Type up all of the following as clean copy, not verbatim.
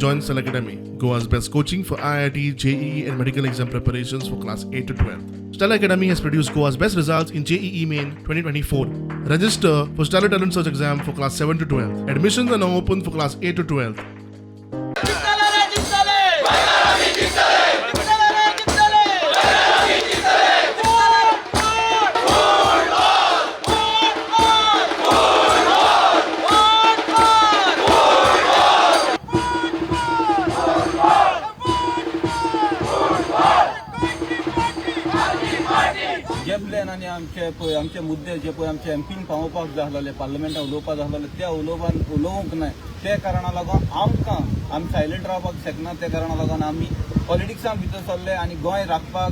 Join Stellar Academy, Goa's best coaching for IIT, JEE, and medical exam preparations for class 8 to 12. Stellar Academy has produced Goa's best results in JEE Main 2024. Register for Stellar Talent Search exam for class 7 to 12. Admissions are now open for class 8 to 12. जिंकले रे जिंकले जिंकले रे जिंकले जे plan आनी आमचे पळय आमचे मुद्दे जे पळय आमचे एमपीन पावोवपाक जाय आसलेले, पार्लमेंटान उलोवपाक जाय आसलेले, ते उलोवपान उलोवंक नाय. ते कारणा लागून आमकां आमी सायलंट रावपाक शकना. ते कारणा लागून आमी पॉलिटिक्सां भितर सरले आनी गोंय राखपाक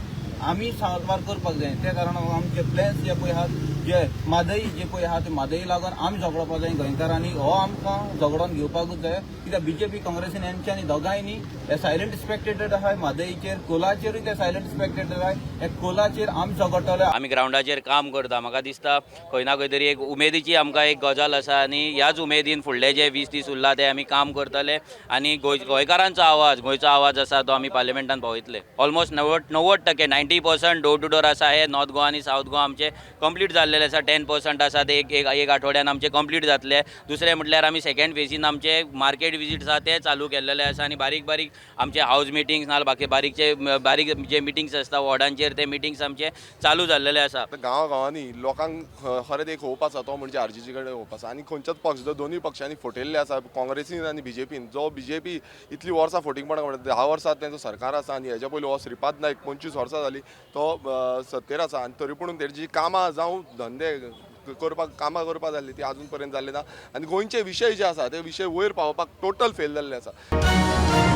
आमी सारवार करपाक जाय. त्या कारणान आमचे प्लॅन्स जे पळय आहात, जे म्हादई जे पळय आहा, ते म्हादई लागून आमी झगडपाक जाय गोंयकारांनी. हो आमकां झगडोन घेवपाकूच जाय, कित्याक बीजेपी काँग्रेसीन हेंच्यांनी दोगांयनी हे सायलंट स्पेक्टेटर आहाय. म्हादईचेर, कोलाचेरूय ते सायलंट स्पेक्टेटर आहाय. हे कोलाचेर आमी झगडटले. आमी ग्रावंडाचेर काम करता. म्हाका दिसता खंय ना खंय तरी एक उमेदीची आमकां एक गजाल आसा आनी ह्याच उमेदीन फुडले जे 20 दीस उरला ते आमी काम करतले आनी गोंयकारांचो आवाज, गोंयचो आवाज आसा तो आमी पार्लिमेंटान पावयतले. ऑलमोस्ट 90, 90% 90% डोर टू डोर आसा. हे नॉर्थ गोवा आनी सावथ गोवा आमचे कंप्लीट जाल्लेले आसा. 10% आसा, ते एक एक एक आठवड्यान आमचे कंप्लीट जातले. दुसरें म्हटल्यार आमी सेकंड फेजीन आमचे मार्केट विजीट्स आसा ते चालू केल्लेले आसा आनी बारीक बारीक आमचे हावज मिटिंग्स नाजाल्यार बाकी बारीकचे बारीक जे मिटिंग्स आसता वॉर्डांचेर, ते मिटिंग्स आमचे चालू जाल्लेले आसा. आतां गांवागांवांनी लोकांक खरेंच एक होप आसा, तो म्हणजे आरजीजी कडेन होप आसा आनी खंयच्याच पक्ष जो दोनूय पक्षांनी फटयल्ले आसा, काँग्रेसीन आनी बीजेपीन. जो बीजेपी इतली वर्सां फटींगपणां म्हणटा, 10 वर्सां तेंचो सरकार आसा आनी हेज्या पयलीं हो श्रीपाद नायक 25 वर्सां जाली तो सत्तेर आसा आनी तरी पूण तेजी कामां जावं धंदे करपाक कामां करपाक जाल्ली ती आजून पर्यंत जाल्ली ना आनी गोंयचे विशय जे आसा ते विशय वयर पावोवपाक टोटल फेल जाल्ले आसा.